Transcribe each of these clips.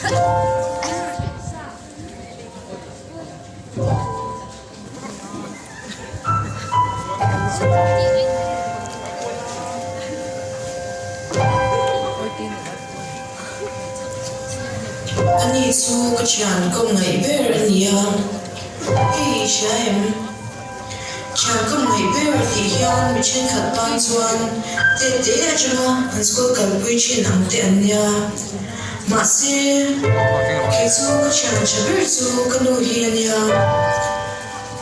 Ani chu ka thian kawm ngaih ber a ni a, hei i hria em? Thian kawm ngaih ber tih hian mi thenkhat tan chuan tete atanga an school kalpui thin ang te an nia. Mahse, kei chu ka thian tha ber chu ka nu hi a nia.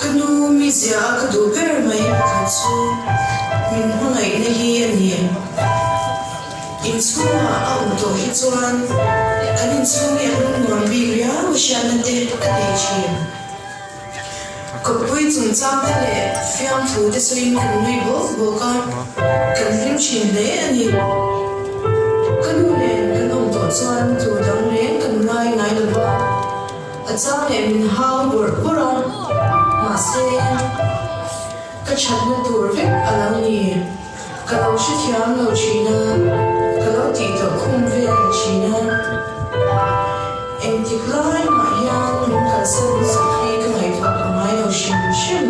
Ka nu mizia a ka duh ber mai pakhat chu min hmangaihna hi a ni. Inchhungah a awm tawh hi chuan kan inchhung hi a lung nuam bik riau a hriatna te ka nei thin. Kawppui chungchang te leh fiamthu te sawiin kan nui bawk bawk a, kan hlim thin hle a ni. Ka nu nen kan awm tawh chuan tur dang reng kan ngai ngai lo va, a chang leh min hau bawrh bawrh a, mahse ka thatna tur vek a lo ni. Ka lo hrethiam lo thin a, ka lo tih tawh khum vel thin a. Engtik lai mah hian min kalsan hmasak hi ka ngaihtuah ka ngai lo hrim hrim.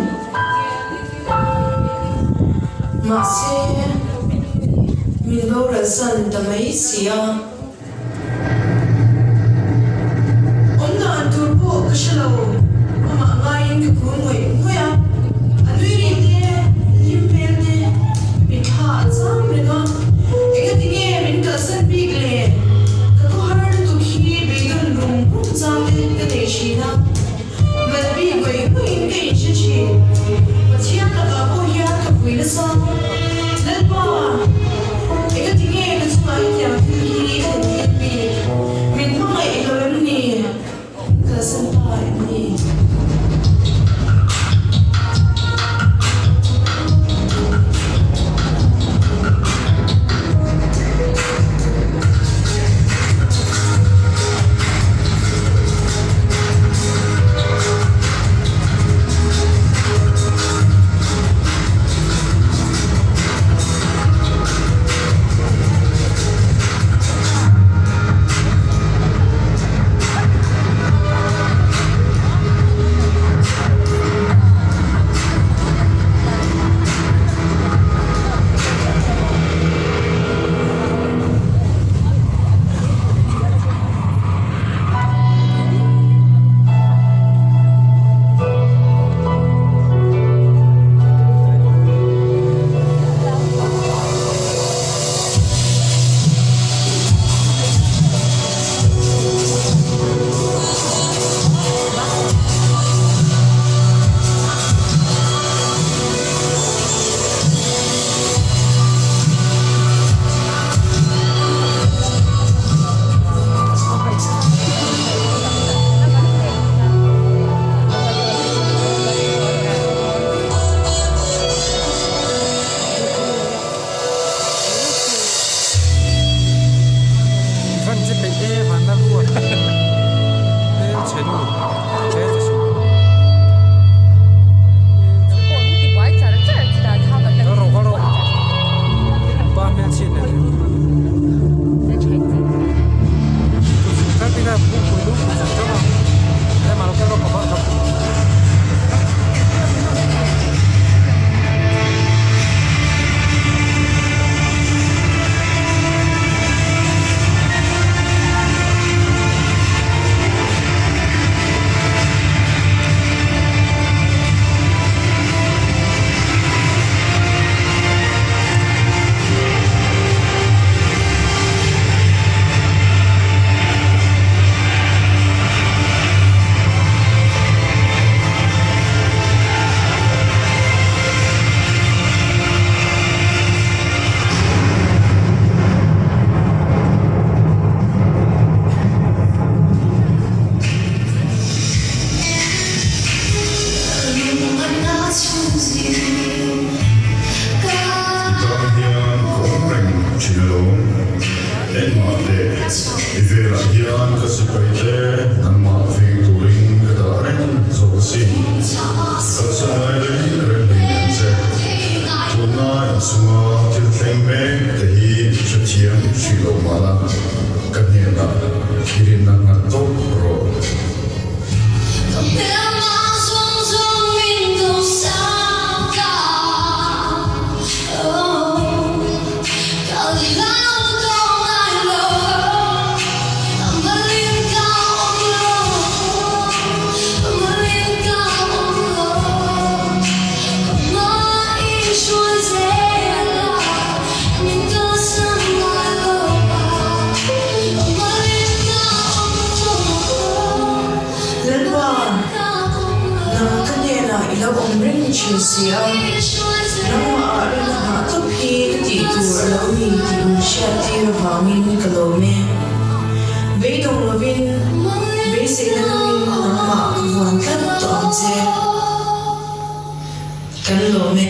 Mahse, min boralsan ta mai si a. Awm dan tur pawh ka hre lo, amah ngaiin ka khur ngawih ngawih a, a nui ri te, hlim hmel te, mitthla a cham reng a, engati nge min kalsan bik le, ka khawhar lutuk hi beidawn rum rum chang te ka nei thin a. Malbi ngawih ngawihin ka inhre thin. Pathian lakah pawh hian ka pui nasa. Lalpa, engati nge ka chungah hetiang thil hi i thlen tir bik? Min hmangaih lo em ni? Min kalsan ta em ni? I tan hian ka awm reng thin alawm. Engmah teh, i velah hian ka sipai te nangmah veng turin ka dah reng zawk asin. Kalsan ngai reng reng hlein ang che. Tunna inchunga thil thleng mek te hi hrethiam hrih lo mahla ka hnenah i rinna nghat. thin si a, nangmah ah rinna nghah tawp hi ka tih tur a lo ni tih min hriat tir avangin ka lawm e. Beidawng lovin, beiseina nungin nangmah ka vuan tlat tawh ang che. Kan lawm e.